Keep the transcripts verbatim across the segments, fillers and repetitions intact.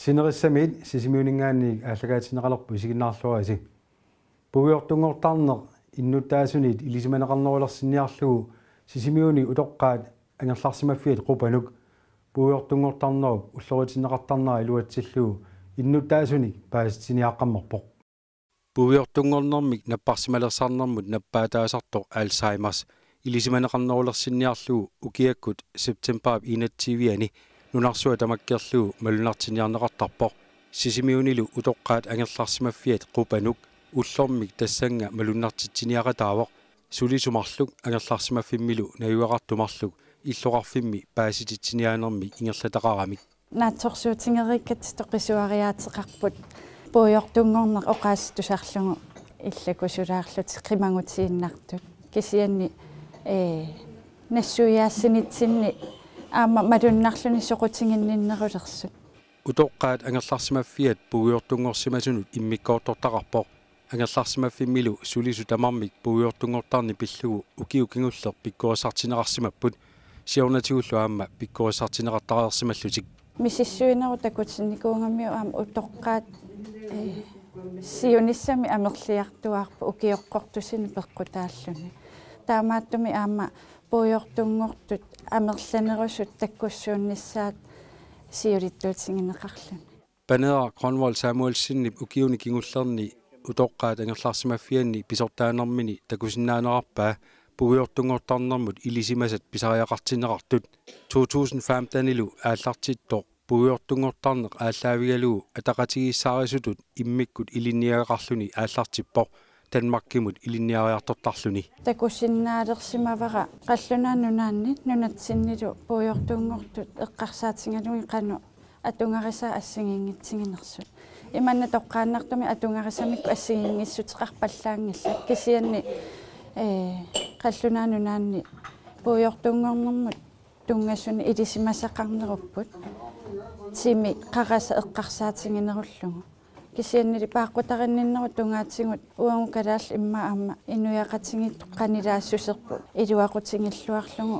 Sinerissamiit Sisimiuninngaanniit aallakaatinneqalerpoq, isiginnaarluarisi. Puigortunngortarneq innuttaasunit ilisimaneqarnerulersinniarlugu Sisimiuni utoqqaat angerlarsimaffiat Qupanuk puigortunngortarnerup ulloritinneqartarnera iluatsillugu innuttaasunik paasitsiniaqqammerpoq. Puigortunngornermik napparsimalersarnermut nappaataasartoq Alzheimers ilisimaneqarnerulersinniarlugu ukiakkut septembarip enogtyve-ani nunarsuaq tamakkerlugu malunnartinniarneqartarpoq. Sisimiunilu utoqqaat angerlarsimaffiat Qupanuk ullormik tassannga malunnartitsiniaqataavoq, sulisut marluk angerlarsimaffimmilu najugaqartut marluk illoqarfimmi paasititsiniaanermik ingerlataqaramik. Naatsorsuutigereerakku toqisuariaateqarput puigortunngorneq oqaasii tusarlugu illakusulaarlutik qimagutiinnartut. Kisianni, ee, nassuiaassinitsinni aamma malunnarluni soqutiginninnerulersut. Utoqqaat angerlarsimaffiat puigortunngorsimasunut immikkoortortaqarpoq. Angerlarsimaffimmilu sulisut tamarmik puigortunngortarneq pillugu ukiut kingulliit pikkorissartinneqarsimapput. Siornatigullu aamma pikkorissartinneqartareersimallutik. Misissuinerup takutinnikuugamiuk aamma utoqqaat, ee, siunissami amerliartuaarput ukioqqortusinik peqqutaalluni. Taamaattumik aamma puigortunngortut amerlanerusut takkussuunnissaat siulittuutigineqarluni. Paneeraq Grønvold Samuelsenip ukiuni kingullerni utoqqaat angerlarsimaffianni pisortaanermini takusinnaanerarpaa puigortunngortarnermut ilisimasat pisariaqartinneqartut. To tusind femten-ilu aallartittoq puigortunngortarneq aallaavigalugu ataqatigiissaarisutut immikkut ilinniagaqarluni aallartippoq Danmarkimut ilinniariartortarluni. Takusinnaalersimavara Qallunaat Nunaanni nunatsinnilu puigortunngortut eqqarsaatigalugit qanoq atugarisaat assigiinngitsiginersut. Imanna toqqaannartumik atugarisamik assigiinngissuteqarpallaanngillat. Kisianni, ee, Qallunaat Nunaanni puigortunngornermut tunngasunik ilisimasaqarnerupput. Timi qarasaq eqqarsaatiginerullugu. Kisiannili paaqqutarinninnerup tungaatigut uagut kalaallit immaqa aamma inuiaqatigiittut qanilaassuserput iluaqutigilluarlugu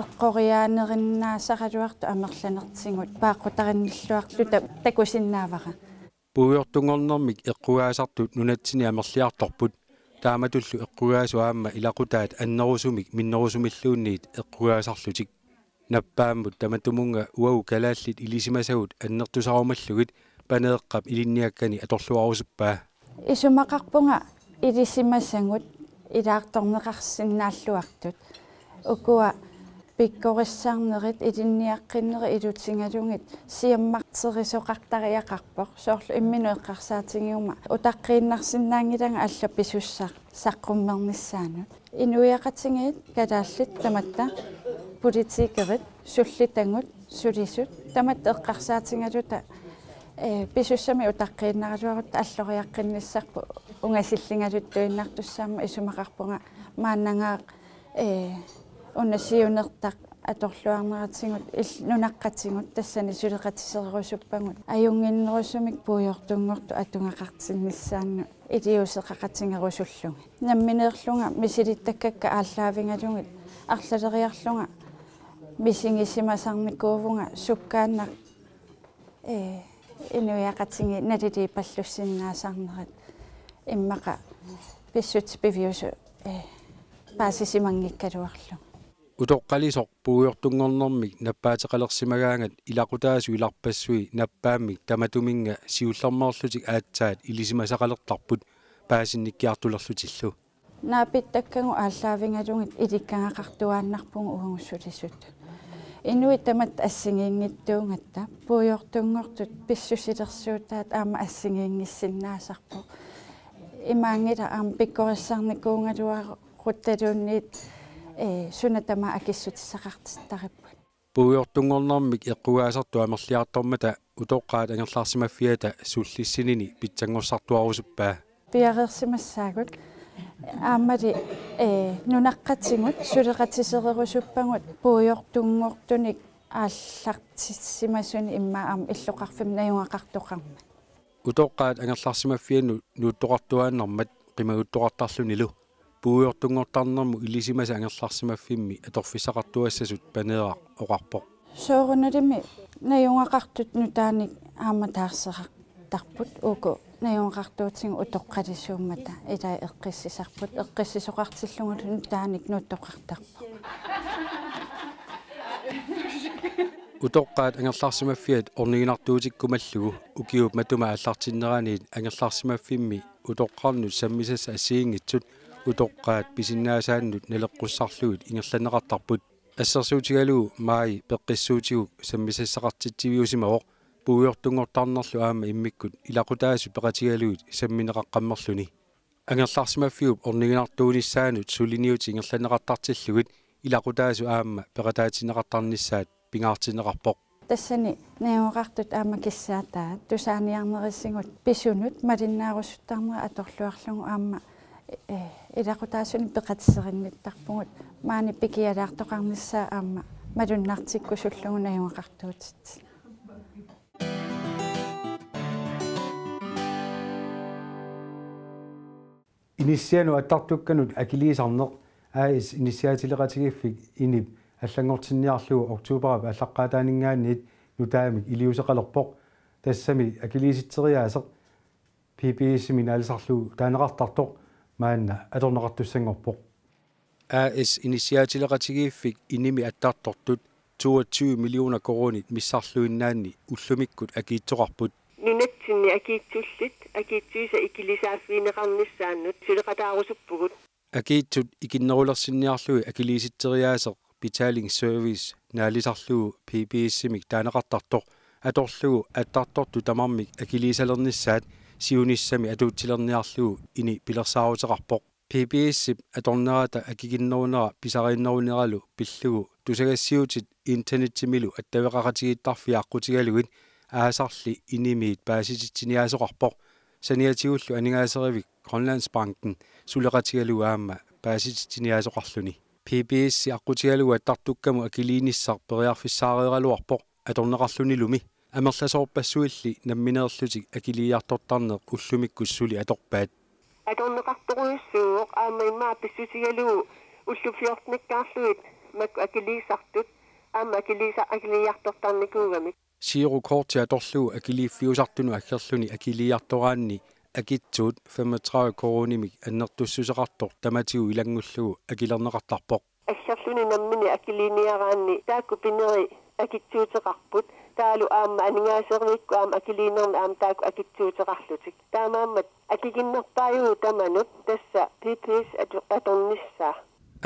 eqqoriaanerinnaasaraluartut amerlanertigut paaqqutarinnilluarluta takusinnaavara. Puigortunngornermik eqqugaasartut nunatsinni amerliartorput. Taamatullu eqqugaasut aamma ilaqutaat annerusumik minnerusumilluunniit eqqugaasarlutik. Nappaammut tamatumunnga uagut kalaallit ilisimasagut annertusarumallugit Paneeqqap ilinniakkani atorluarusuppaa. Isumaqarpunga ilisimasagut ilaartorneqarsinnaalluartut. Ukua pikkorissarnerit ilinniaqqinnerit ilutigalugit siammarterisoqartariaqarpoq. Soorlu imminut eqqarsaatigiguma utaqqiinnarsinnaanngilanga allat pisussaq saqqummernissaanut. Inuiaqatigiit kalaallit tamatta, politikerit, sullitagut, sulisut, tamatta eqqarsaatigaluta, ee, pisussamik utaqqiinnaraluarutta alloriaqqinnissarput ungasilligaluttuinnartussaammat isumaqarpunga maannagaaq, ee, una siunertaq atorluarneratigut il-, nunaqqatigut tassani suleqatisererusuppagut ajunnginnerusumik puigortunngortut atugaqartinnissaannut iliuuseqaqatigerusullugit. Nammineerlunga misilittakkakka aallaavigalugit arlaleriarlunga misigisimasarnikuuvunga sukkaannaq, ee, inuiaqatigiit naliliipallussinnaasarnerat immaqa pissutsit piviusut, ee, paasisimanngikkaluarlugit. Utoqqalisoq puigortunngornermik nappaateqalersimagaangat ilaqutaasut ilarpassui nappaammik tamatuminnga siullermeerlutik aatsaat ilisimasaqalertarput paasinnikkiartulerlutillu. Naapittakkagut aallaavigalugit ilikkagaqartuaannarpugut uagut sulisut. Inuit tamatta assigiinngitsuugatta puigortunngortut pissusilersuutaat aamma assigiinngissinnaasarpoq. Imaanngilaq aamma pikkorissarnikuugaluaruttaluunniit, ee, suna tamaat akissutissaqartittaripput. Puigortunngornermik eqqugaasartut amerliartormata utoqqaat angerlarsimaffiata sullissinini pitsanngorsartuarusuppaa. Piareersimassaagut aammali, ee, nunaqqatigut suleqatisererusuppagut puigortunngortunik aallartissimasunik immaqa aamma illoqarfimmi najugaqartoqarmat. Utoqqaat angerlarsimaffiannut nuuttoqartuaannarmat qimaguttoqartarlunilu puigortunngortarnermut ilisimasat angerlarsimaffimmi atorfissaqartuassasut Paneeraq oqarpoq. Soorunalimi najugaqartut nutaanik aamma taarsertarput, uku najugaqartuutigut utoqqalisuummata ilai eqqissisarput, eqqissisoqartillugu nutaanik nuuttoqartarpoq. Utoqqaat angerlarsimaffiat orniginartuutikkumallugu ukiup matuma aallartinneraniit angerlarsimaffimmi utoqqarnut sammisassat assigiinngitsut utoqqaat pisinnaasaannut naleqqussarlugit ingerlanneqartarput. Assersuutigalugu maaji peqqissuutigut sammisassaqartitsiviusimavoq puigortunngortarnerlu aamma immikkut ilaqutaasut peqatigalugit sammineqaqqammerluni. Angerlarsimaffiup orniginartuunissaanut suliniutit ingerlanneqartartillugit ilaqutaasut aamma peqataatinneqartarnissaat pingaartinneqarpoq. Tassani najugaqartut aamma kissaataat tusaaniarnerisigut pisunut malinnaarusuttarnerat atorluarlugu aamma, eh, ilaqutaasunik peqatiserinnittarpugut maani pikialaartoqarnissaa aamma malunnartikkusullugu najugaqartuutit. Inissianut attartukkanut akiliisarneq A/S inissiaatileqatigiiffik INI-p allanngortinniarlugu oktoberip aallaqqaataaninngaanniit nutaamik iliuuseqalerpoq. Tassami akiliisitseriaaseq PBS-imi naalisarlugu taaneqartartoq maanna atorneqartussanngorpoq. A/S inissiaatileqatigiiffik INI-mi attartortut toogtyve millioner koruunit missarluinnaanni ullumikkut akiitsoqarput. Nunatsinni akiitsullit akiitsuisa ikilisaaffigineqarnissaannut suleqataarusuppugut. Akiitsut ikinnerulersinniarlugit akiliisitseriaaseq Betaling Service naalisarlugu PBS-imik taaneqartartoq atorlugu attartortut tamarmik akiliisalernissaat siunissami atuutsilerniarlugu INI pilersaaruteqarpoq. PBS-ip atornerata akikinnerunera pisariinneruneralu pillugu tusagassiuutit internetsimilu attaveqaqatigiittarfiit aqqutigalugit aasarli INI-miit paasititsiniaasoqarpoq. Saniatigullu aningaaserivik Grønlandsbanken suleqatigalugu aamma paasititsiniaasoqarluni. PBS aqqutigalugu attartukkamut akiliinissaq periarfissaareeraluarpoq atorneqarlunilumi. Amerlasoorpassuilli nammineerlutik akiliiartortarneq ullumikkut suli atorpaat. Atorneqartorujussuuvoq aamma immaqa pissutigalugu ullut fjortenikkaarlugit makku akiliisartut aamma akiliisa-, akiliiartortarnikuugamik. Giro Korti atorlugu akiliiffiusartunut aggerluni akiliiartoraanni akitsuut femogtredive koruunimik annertussuseqartoq tamatigut ilanngullugu akilerneqartarpoq. Aggerluni nammineq akiliiniaraanni taakku pineri akitsuuteqarput, taavalu aamma aningaaserivikkut aamma akiliinermi aamma taakku akitsuuteqarlutik. Taamaammat akikinnerpaajuvoq tamanut tassa PBS atu-, atornissaa.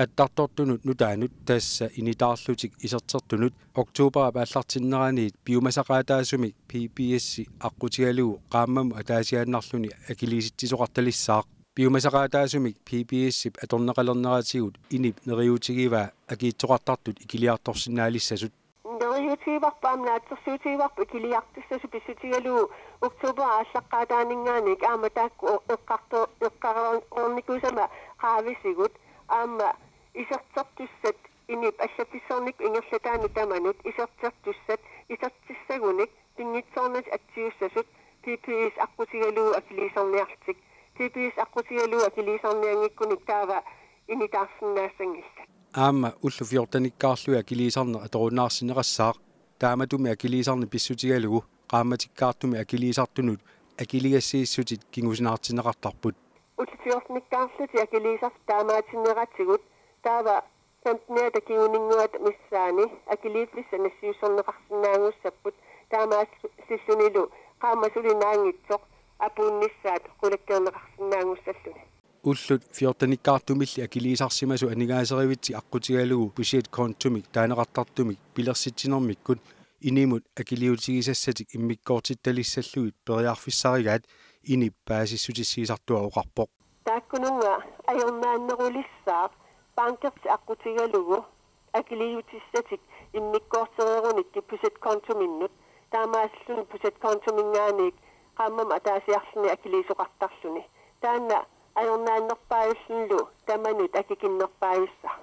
Attartortunut nutaanut tassa initaarlutik isertertunut oktoberip aallartinneraniit piumasaqaataasumik PBS aqqutigalugu qaammammut ataasiaannarluni akiliisitsisoqartalissaaq. Piumasaqaataasumik PBS-ip atorneqalerneratigut INI-p neriuutigivaa akiitsoqartartut ikiliartorsinnaalissasut. Neriuutigivarput aamma naatsorsuutigivarput ikiliartussasut pissutigalugu oktoberip aallaqqaataaninngaanniit aamma taakku eqqarto-, eqqaroornikuusama qaavisigut aamma isertertussat INI-p allaffissornikkut ingerlataanut tamanut isertertussat isertissagunik pinngitsoornatik atsiussasut PBS aqqutigalugu akiliisarniarlutik. PBS aqqutigalugu akiliisarnianngikkunik taava initaarsinnaassanngillat. Aamma ullut fjortenikkaarlugit akiliisarneq atorunnaarsinneqassaaq. Taamatumi akiliisarneq pissutigalugu qaammatikkaartumik akiliisartunut akiligassiissutit kingusinaartinneqartarput. Ullut fjortenikkaarlutik akiliisartut taamaatinneratigut taava femteniata kinguninnguata missaani akiliiffissat nassiussorneqarsinnaanngussapput, taamaasillunilu qaammat suli naanngitsoq apuunnissaat qulakkeerneqarsinnaanngussalluni. Ullut fjortenikkaartumilli akiliisarsimasut aningaaserivitsi aqqutigalugu budgetkontomik taaneqartartumik pilersitsinermikkut INI-mut akiliutigisassatik immikkoortittalissallugit periarfissarigaat INI-p paasissutissiisartua oqarpoq. Taakkununnga ajornaannerulissaaq bankertik aqqutigalugu akiliutissatik immikkoortereerunikkit budgetkontominnut, taamaasilluni budgetkontominngaanniit qaammammut ataasiarluni akiliisoqartarluni. Taanna ajornaannerpaajullutillu tamanut akikinnerpaajussaq.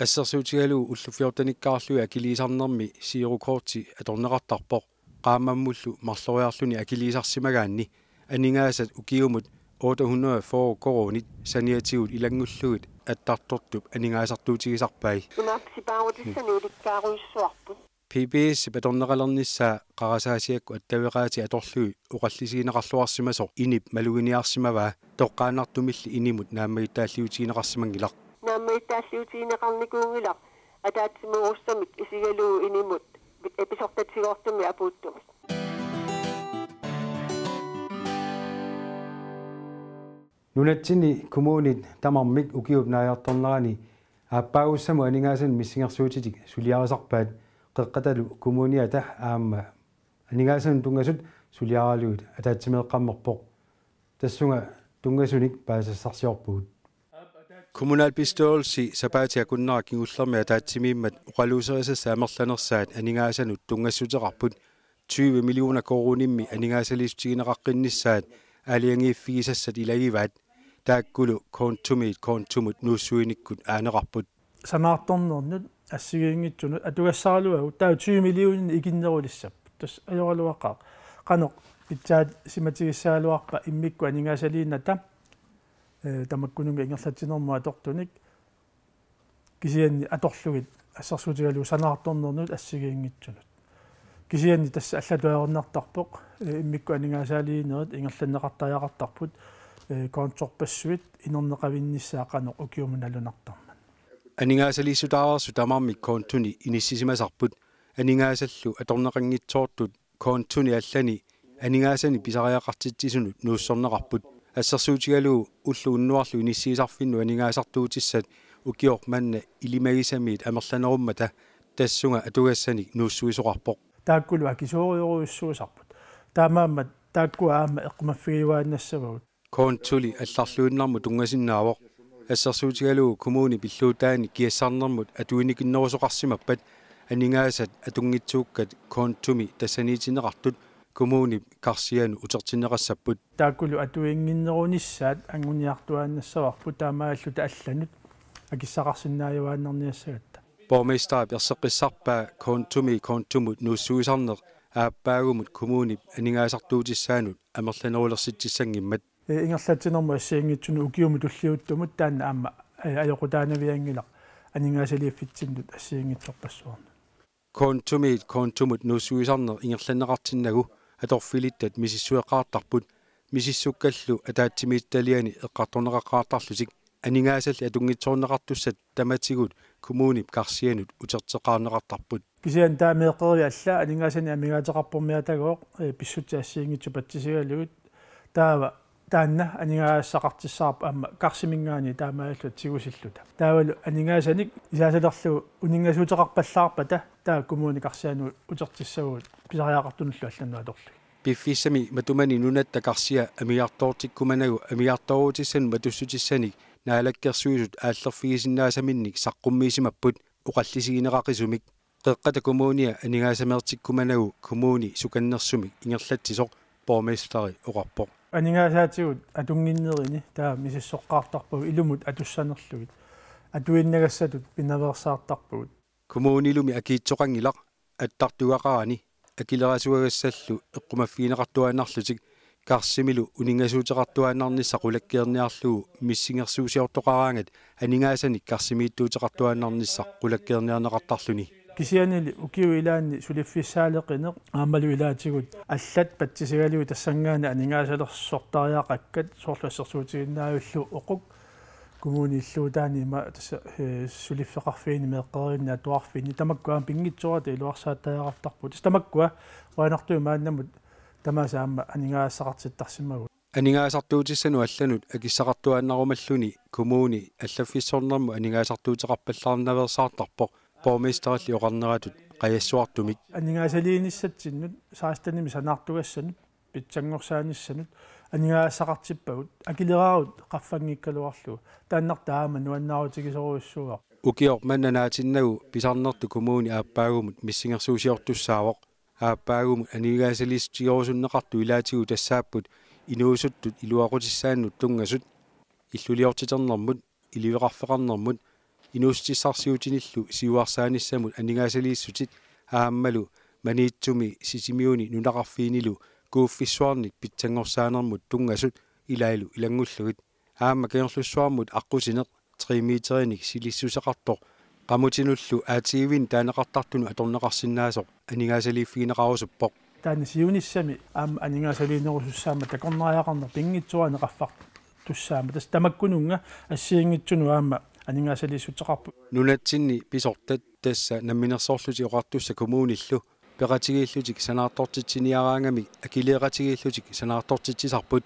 Assersuutigalugu ullut fjortenikkaarlugit akiliisarnermi Giro Korti atorneqartarpoq. Qaammammullu marloriarluni akiliisarsimagaanni aningaasat ukiumut otte hundrede og fyrre koruunit saniatigut ilanngullugit attartortup aningaasartuutigisarpai. Imaappoq sipaarutissani ulikkaarujussuarput. P B S-ip atorneqalernissaa qarasaasiakkut attaveqaatit atorlugit oqallisigineqarluarsimasoq inip maluginiarsimavaa, toqqaannartumilli inimut naammagittaalliutigineqarsimanngilaq. Naammagittaalliutigineqarnikuunngilaq ataatsimuurussamik isigalugu inimut episortatigoortumik apuuttumik. Nunatsinni kommunit tamarmik ukiup naajartornerani aappaagussamut aningaasanik missingersuutitik suliarisarpaat. Qeqqatalu kommuniata aamma aningaasanut tunngasut suliaralugit ataatsimeeqqammerpoq. Tassunga tunngasunik paasassarsiorpugut. Kommunalbestyrelsi sapaatip akunnera kingullermi ataatsimiimmat oqaluuserisassat amerlanersaat aningaasanut tunngassuteqarput. Tyve millioner koruunimmi aningaasaliissutigineqaqqinnissaat aalajangiiffigisassat ilagivaat. Taakkulu kontomiit kontomut nuussuinikkut aaneqarput. Sanaartornernut assigiinngitsunut atugassaraluagut taava tyve millioner ikinnerulissapput. Tassa ajoraluaqaaq. Qanoq pitsaassimatigissagaluarpa immikkut aningaasaliinnata, ee, tamakkununnga ingerlatsinermut atortunik, kisianni atorlugit assersuutigalugu sanaartornernut assigiinngitsunut. Kisianni tassa allatut ajornartarpoq, ee, immikkut aningaasaliinerit ingerlanneqartariaqartarput, ee, kontorpassuit inerneqavinnissaat qanoq ukiumut nalunartarmat. Aningaasaliissutaareersut tamarmik kontoni inissisimasarput. Aningaasallu atorneqanngitsoortut kontoni allani aningaasanik pisariaqartitsisunut nuussorneqarput. Assersuutigalugu ulloq unnuarlu inissiisarfinnut aningaasartuutissat ukioq manna ilimagisamiit amerlanerummata tassunga atugassanik nuussuisoqarpoq. Taakkulu akisoorujorujussuusarput. Taamaammat taakkua aamma eqqumaffigiuaannassavagut. Kontoli allarluinnarmut tunngasinnaavoq. Assersuutigalugu kommuni pilluutaanik kiassarnermut atuinikinnerusoqarsimappat aningaasat atunngitsuukkat kontomi tassaniitinneqartut kommunip karsianut utertinneqassapput. Taakkulu atuinnginnerunissaat anguniartuaannassavarput, taamaalilluta allanut akissaqarsinnaajuaannarniassagatta. Borgmesterip erseqqissarpaa kontomiit kontomut nuussuisarneq aappaagumut kommunip aningaasartuutissaanut amerlanerulersitsissanngimmat. Ee, ingerlatsinermut assigiinngitsunut ukiumut tulliuttumut taanna aamma, ee, ajoqutaanavianngilaq aningaasaliiffitsinnut assigiinngitsorpassuarnut. Kontomiit kontomut nuussuisarneq ingerlanneqartinnagu atorfilittat misissueqqaartarput, misissukkallu ataatsimiititaliani eqqartorneqaqqaartarlutik. Aningaasalli atunngitsoorneqartussat tamatigut kommunip karsianut uterteqqaarneqartarput. Kisianni taava meeqqerivit allat aningaasanik amigaateqarpormiaatagooq, ee, pissutsit assigiinngitsut patsisigalugit. Taava taanna aningaasaqartissavarput aamma karsiminngaanniit taamaalilluta tigusilluta. Taavalu aningaasanik isaasalerlugu uninngasuuteqarpallaarpata taava kommuni karsianut utertissavugut pisariaqartunullu allanut atorlugit. Piffissami matumani nunatta karsia amigartoortikkumanagu amigartoorutissanut matussutissanik Naalakkersuisut aallerfigisinnaasaminnik saqqummiisimapput oqallisigineqaqisumik. Qeqqata Kommunia aningaasameertikkumanagu kommuni sukannersumik ingerlatsisoq borgmesteri oqarpoq. Aningaasaatigut atunnginnerini taava misissoqqaartarpagut ilumut atussanerlugit. Atuinnagassatut pinaveersaartarpugut. Kommunilumi akiitsoqanngilaq, attartugaqarani akilerasuagassallu eqqumaffigineqartuaannarlutik karsimilu uninngasuuteqartuaannarnissaq qulakkeerniarlugu missingersuusiortoqaraangat aningaasanik karsimiittuuteqartuaannarnissaq qulakkeerniarneqartarluni. Kisiannili ukiup ilaanni suliffissaaleqineq aammalu ilaatigut allat patsisigalugit tassanngaanniit aningaasalersortariaqakkat soorlu assersuutiginnaavillugu uquk kommunilluutaani ima tassa, eh, suliffeqarfiini meeqqerivinni atuarfinni tamakku aamma pinngitsoorata iluarsaattariaqartarput. Tassa tamakkua uanartuit maannamut tamaasa aamma aningaasaqartittarsimagut. Aningaasartuutissanut allanut akissaqartuaannarumalluni kommuni allaffissornermut aningaasartuuteqarpallaarnaveersaartarpoq borgmesterilli oqarneratut qajassuartumik. Aningaasaliinissatsinnut sekstenimi sanaartugassanut pitsanngorsaanissanut aningaasaqartippagut akileraarut qaffanngikkaluarlugu. Taannartaa aamma nuannaarutigisorujussuuvoq. Ukioq manna naatinnagu pisarnertut kommuni aappaagumut missingersuusiortussaavoq. Aappaagumut aningaasaliissutigerusunneqartut ilaatigut tassaapput inuusuttut iluaqutissaannut tunngasut, illuliortiternermut, iliveqarfeqarnermut, inuussutissarsiutinillu siuarsaanissamut aningaasaliissutit aammalu Maniitsumi, Sisimiuni nunaqarfiinilu kuuffissuarnik pitsanngorsaanermut tunngasut ilaallu ilanngullugit. Aamma Kangerlussuarmut aqqusineq tre meterinik silissuseqartoq Qamutinullu A T V-nik taaneqartartunut atorneqarsinnaasoq aningaasaliiffigineqarusuppoq. Taanna siunissami aamma aningaasaliinerusussaammat takornariaqarneq pinngitsoorani qaffar- tussaammat. Tassa tamakkununnga assigiinngitsunut aamma aningaasaliissuteqarput. Nunatsinni pisortat, tassa Namminersorlutik Oqartussat kommunillu peqatigiillutik sanaartortitsiniaraangamik akileeqatigiillutik sanaartortitsisarput.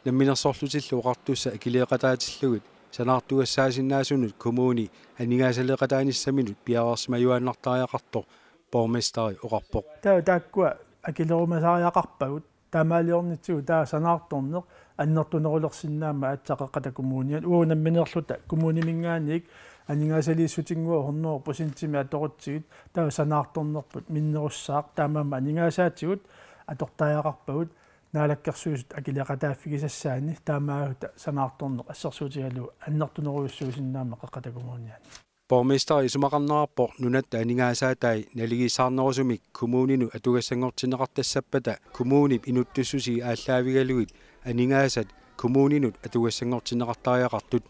Namminersorlutillu Oqartussat akileeqataatillugit sanaartugassaasinnaasunut kommuni aningaasaleeqataanissaminut piareersimajuaannartariaqartoq borgmesteri oqarpoq. Taava taakkua akilerumasariaqarpagut. Taamaaliornitsigut taava sanaartorneq annertunerulersinnaammat aatsaat Qeqqata Kommuniani, uagut nammineerluta kommuniminngaanniit aningaasaliissutinnguagut hundrede procentimik atorutsigit, taava sanaartornerput minnerussaaq, taamaammat aningaasaatigut atortariaqarpagut Naalakkersuisut akileeqataaffigisassaanni, taamaalilluta sanaartorneq assersuutigalugu annertunerujussuusinnaammat Qeqqata Kommuniani. Borgmesteri isumaqarnerarpoq nunatta aningaasaatai naligiissaarnerusumik kommuninut atugassanngortinneqartassappata kommunip inuttussusia aallaavigalugit aningaasat kommuninut atugassanngortinneqartariaqartut.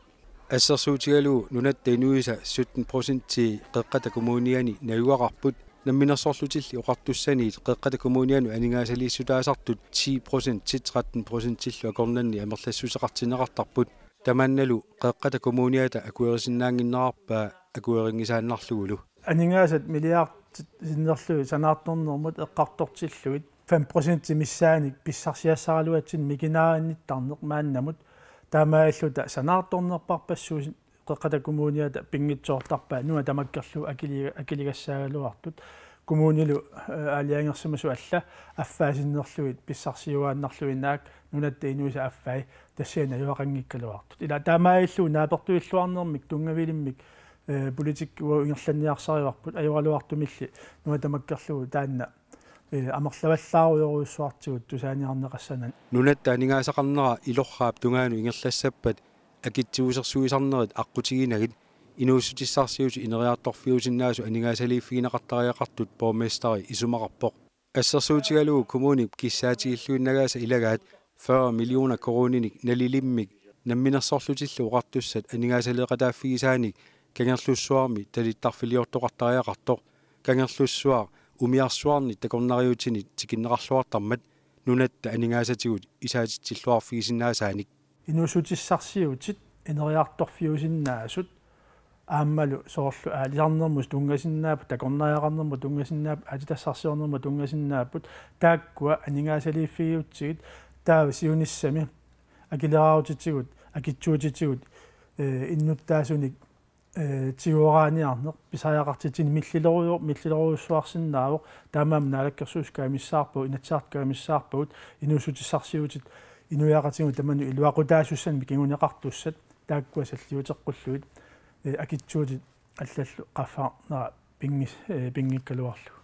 Assersuutigalugu nunatta inuisa sytten procentii Qeqqata Kommuniani najugaqarput, Namminersorlutilli Oqartussaniit Qeqqata Kommunianut aningaasaliissutaasartut ti procentit tretten procentillu akornanni amerlassuseqartinneqartarput. Tamannalu Qeqqata Kommuniata akuerisinnaannginnerarpaa akuerinngisaannarlugulu. Aningaasat milliardit sinnerlugit sanaartornermut eqqartortillugit fem procentit missaannik pissarsiassaraluatsinnut mikinaaginnittarneq maannamut, taamaalilluta sanaartornerparpassuusineq Qeqqata Kommuniata pinngitsoortarpaa, nuna tamakkerlugu akili-, akiligassaagaluartut. Kommunilu, eh, aalajangersimasut alla affaa sinnerlugit pissarsiuaannarlugit naak nunatta inuisa affai tassani najugaqanngikkaluartut. Ila taamaalillugu naapertuilluarnermik tunngavilimmik, eh, politikki uagut ingerlanniarsarivarput, ajoraluartumilli nuna tamakkerlugu taanna, eh, amerlavallaarujorujussuartigut tusaaniarneqassanani. Nunatta aningaasaqarnera ilorraap tungaanut ingerlassappat akitsuusersuisarnerit aqqutiginagit inuussutissarsiutit ineriartorfiusinnaasut aningaasaliiffigineqartariaqartut borgmesteri isumaqarpoq. Assersuutigalugu kommunip kissaatigilluinnagaasa ilagaat fyrre millioner koruuninik nalilimmik Namminersorlutillu Oqartussat aningaasaleeqataaffigisaanik Kangerlussuarmi talittarfiliortoqartariaqartoq, Kangerlussuaq umiarsuarnit takornariutinit tikinneqarluartarmat nunatta aningaasatigut isaatitsilluarfigisinnaasaannik. Inuussutissarsiutit ineriartorfiusinnaasut aammalu soorlu aalisarnermut tunngasinnaapput, takornariaqarnermut tunngasinnaapput, aatsitassarsiornermut tunngasinnaapput, taakkua aningaasaliiffigiutsigit, taava siunissami akileraarutitigut, akitsuutitigut, eh, innuttaasunik, eh, tiguaraaniarneq pisariaqartitsineq millilerujo-, millilerujussuarsinnaavoq, taamaammat Naalakkersuisut kajumissaarpagut, Inatsisartut kajumissaarpagut, inuussutissarsiutit inuiaqatigiinnut tamanut iluaqutaasussanik kinguneqartussat, taakkua salliuteqqullugit, eh, akitsuutit allallu qaffarnera pinngis-, eh, pinngikkaluarlugu.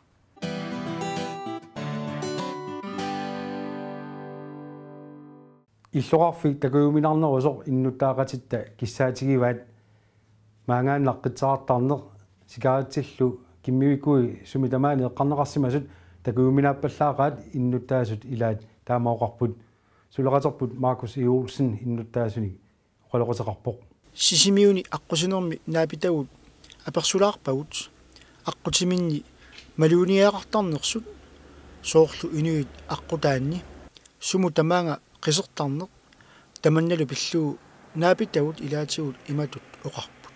Illoqarfik takujuminarnerusoq innuttaaqatitta kissaatigivaat. Maangaannaq qitseqartarneq, sikaritsillu kimmivikui sumi tamaani eqqarneqarsimasut takujuminaappallaaqaat innuttaasut ilaat, taama oqarput. Suleqaterput Markus E. Olsen innuttaasunik oqaloqateqarpoq. Sisimiuni aqqusinermi naapitagut apersulaarpagut aqqutiminni maluuniagaqartarnersut, soorlu inuit aqqutaanni sumut tamaanga qisertarneq. Tamannalu pillugu naapitagut ilaatigut imatut oqarput.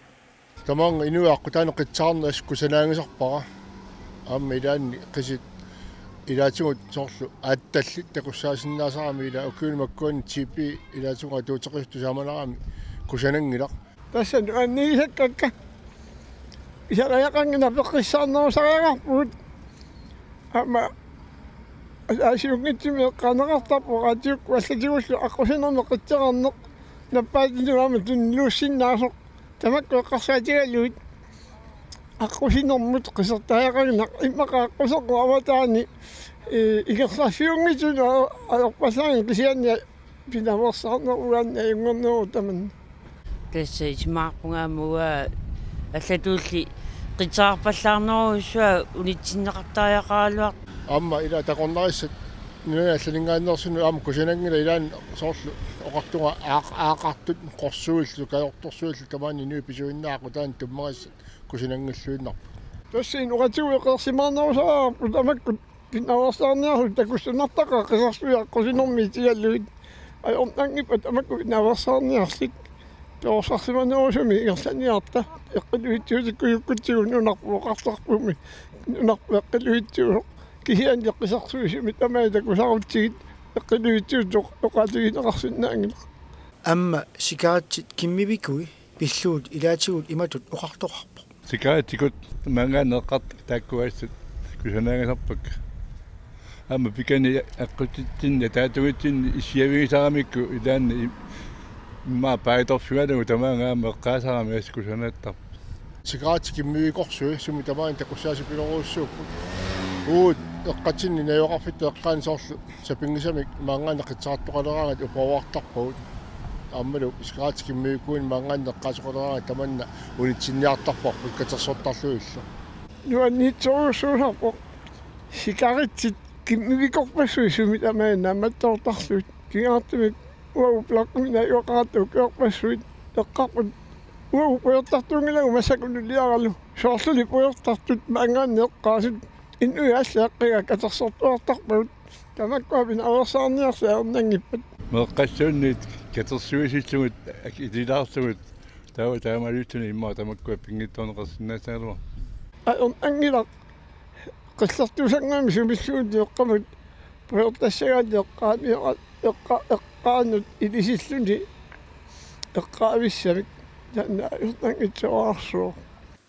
Tamaanga inuit aqqutaanni qitseqarneq assut kusanaanngisarpara. Aamma ilaanni qisit ilaatigut soorlu aattallit takussaasinnaasarami, ila ukiuni makkuani T B ilaatigut atuuteqisut tusaamanarami kusananngilaq. Tassa nuanniisakkakka isariaqanngilaq, peqqissaarnerusariaqarpugut. Aamma aasiunngitsumik eqqaaneqartarpoq raatiukkut allatigullu aqqusinermi qitseqarneq nappaatinnut aamma tunniussinnaasoq. Tamakku eqqarsaatigalugit aqqusinermut qisertariaqanngilaq, immaqa aqquseqqut avataani, ee, ingerlaffiunngitsunut ajorpallaanngilaq, kisianni pinaveersaarneq uanni ajunngorneruvoq tamanna. Tassa isumaqarpunga aamma uanga allatulli qitseqarpallaarnerujussuaq unitsinneqartariaqaraluartoq. Aamma ila takornarissat nunani allaninngaanneersunut aamma kusananngilaq, ilaanni soorlu Oqartunga aaq-, aaqartut qorsuillu, kajortorsuillu tamaani inuit pisuinnaat qutaani tummagassat kusananngilluinnarput. Tassa inoqatigut eqeersimaarnerusariaqarput tamakkut pinaveersaarniarlutik takussunnartaqaat qisarsuit aqqusinermi itigalugit. Ajornanngippat tamakku pinaveersaarniarlutik. Perorsarsimanerusumik ingerlaniarta. Eqqiluitsiutikkujukkutsigit nunarput oqartarpummi. Nunarput eqqiluitsiusoq. Kisianni qisarsuit sumi tamaat takusarutsigit eqqiluitsiusoq oqaatigineqarsinnaanngilaq. Aamma sikaritsit kimmivikui pillugu ilaatigut imatut oqartoqarpoq. Sikaritsikut maanngaanniit eqqartut taakkuassat kusanaanngisarpakka. Aamma pikani aqqutitsinni ataatungitsinni issiavigisaramikku ilaanni im-, immaqa paajutorfigalugu tamaanga aamma eqqaasaramik assut kusanaattarput. Sikaritsit kimmivikorsui sumi tamaani takussaasipilorujussuupput. Uagut eqqatsinni najugaqarfittut eqqaanni soorlu sapinngisamik maanngaanniit qitsaartoqaleraangat uparuartarpagut. Aammalu sikaritsit kimmivikuuini maanngaanniit eqqaasoqaleraangat tamanna unitsinniartarparput katersortarlugillu. Nuanniitsorujussuusarpoq sikaritsit kimmivikorpassuit sumi tamaani naammattoortarlugit. Pingaartumik uagut plaqqumik najugaqaratta ukiorpassuit eqqarput uagut pujortartuunngilagut massakkut nuliaralu. Soorluli pujortartut maanngaanniit eqqaasut inuit allat eqqigaat katersortuartarpagut. Tamakkua pinaveersaarniarlutik ajornanngippat. Meeqqassuunniit katersuisillugit ak-, itilaarlugit taava taamaalillutik immaqa tamakkua pinngitsoorneqarsinnaassagaluarput. Ajornanngilaq qillertuusannguamik sumilluunniit eqqaamut pujortassagaanni eqqaami-, eqqa-, eqqaanut ilisilluni eqqaavissamik taanna ajornanngitsoorarsuuvoq.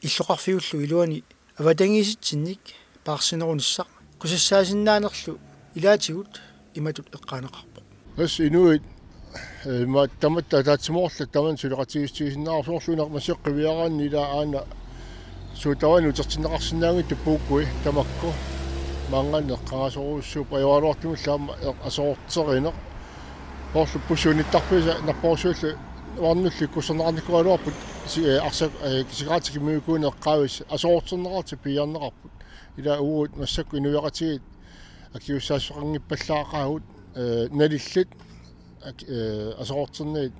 Illoqarfiullu iluani avatangiisitsinnik paarsinerunissaq kusassaasinnaanera ilaatigut imatut eqqaaneqarpoq. Tassa inuit, eh, ma-, tamatta ataatsimoorluta tamanna suleqatigiissutigisinnaasarput soorlu una massakkut qiviaraanni ilaa aana suut tamaani utertinneqarsinnaanngitsut puukui tamakku maanngaanniit eqqaasorujussuupput ajoraluartumillu aamma e-, aserorterineq. Soorlu bussi unittarfiisa napparujussuullu uarnullu ikkussorneqarnikuugaluarput si-, eh, arsa-, eh, sikaritsit kimmivikuuini eqqaavissat aserorterneqartut piiarneqarput. Ilaa uagut massakkut inuiaqatigiit akisussaassuseqanngippallaaqaagut, eh, nalillit, ak-, eh, aserorterniit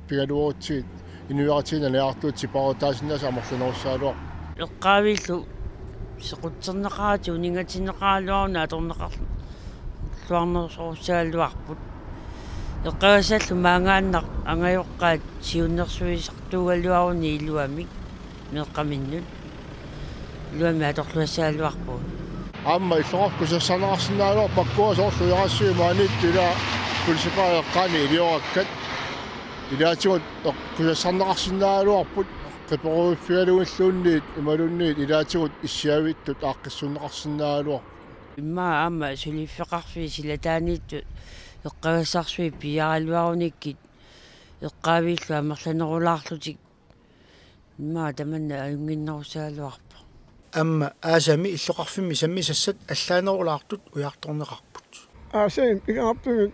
pigaluarutsigit inuiaqatigiinni aniartuut sipaarutaasinnaasut amerlanerussagaluarput. Eqqaavillu sequtserneqaratik uningatinneqaraluaruni atorneqarluarnersorussagaluarput. Eqqagassallu maanngaannaq angajoqqaat siunnersuisartuugaluaruni iluamik meeqqaminnut. Iluamik atorluassagaluarpugut. Aamma illoqarfik kusassarneqarsinnaagaluarput makkua soorlu ujarassuit maaniittut ilaa pølsebaari eqqaani iliorakkat. Ilaatigut eq-, kusassarneqarsinnaagaluarput qiperujuffigalugilluunniit imaluunniit ilaatigut issiavittut aaqqissuunneqarsinnaagaluarput. Immaqa aamma suliffeqarfiit silataaniittut eqqagassarsuit piiaraluarunikkit eqqaavillu amerlanerulaarlutik immaqa tamanna ajunnginnerussagaluarpoq. Aamma aasami illoqarfimmi sammisassat allaanerulaartut ujartorneqarput. Aasami pingaartumik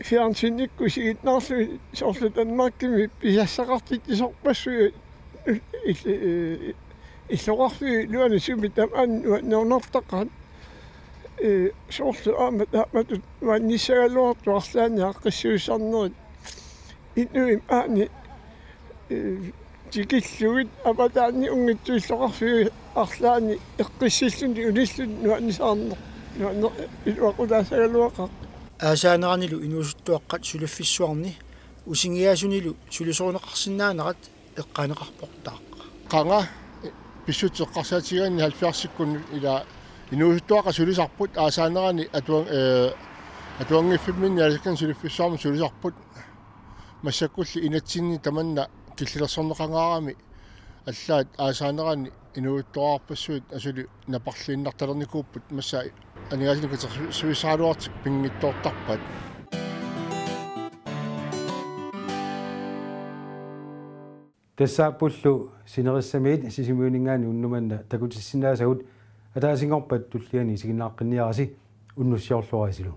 fjernsynikkut isiginnaarlugit soorlu Danmarkimi pisassaqartitsisorpassuit il-, illoqarfiup iluani sumi tamaani nuannerunartaqaat. Ee, soorlu aamma taamatut nuannissagaluartoq arlaannik aaqqissuussisarnerit. Inuit maani, ee, tikillugit avataani unngitsuilloqarfiup arlaanni eqqissilluni unilluni nuannisaarneq. Nuanne-, iluaqutaassagaluaqaaq. Aasaaneranilu inuusuttuaqqat suliffissuarni usingiaasunilu sulisorineqarsinnaanerat eqqaaneqarportaaq. Qanga pissutsit eqqarsaatigigaanni halvfjerdsikkut ilaa inuusuttuaqqat sulisarput aasaanerani atuan-, ee, atuanngiffimminni aalisakkanni suliffissuarmi sulisarput. Massakkulli inatsinni tamanna killilersorneqangaarami allaat aasaanerani inuusuttuararpassuit asuli naparliinnartalernikuupput massa aningaasanik katersuissagaluarlutik pinngitsoortarpaat. Tassaappullu sinerissamiit Sisimiuninngaanniit unnuk manna takutissinnaasagut ataasinngorpat tulliani isiginnaaqqinniarisi unnussiorluarisilu.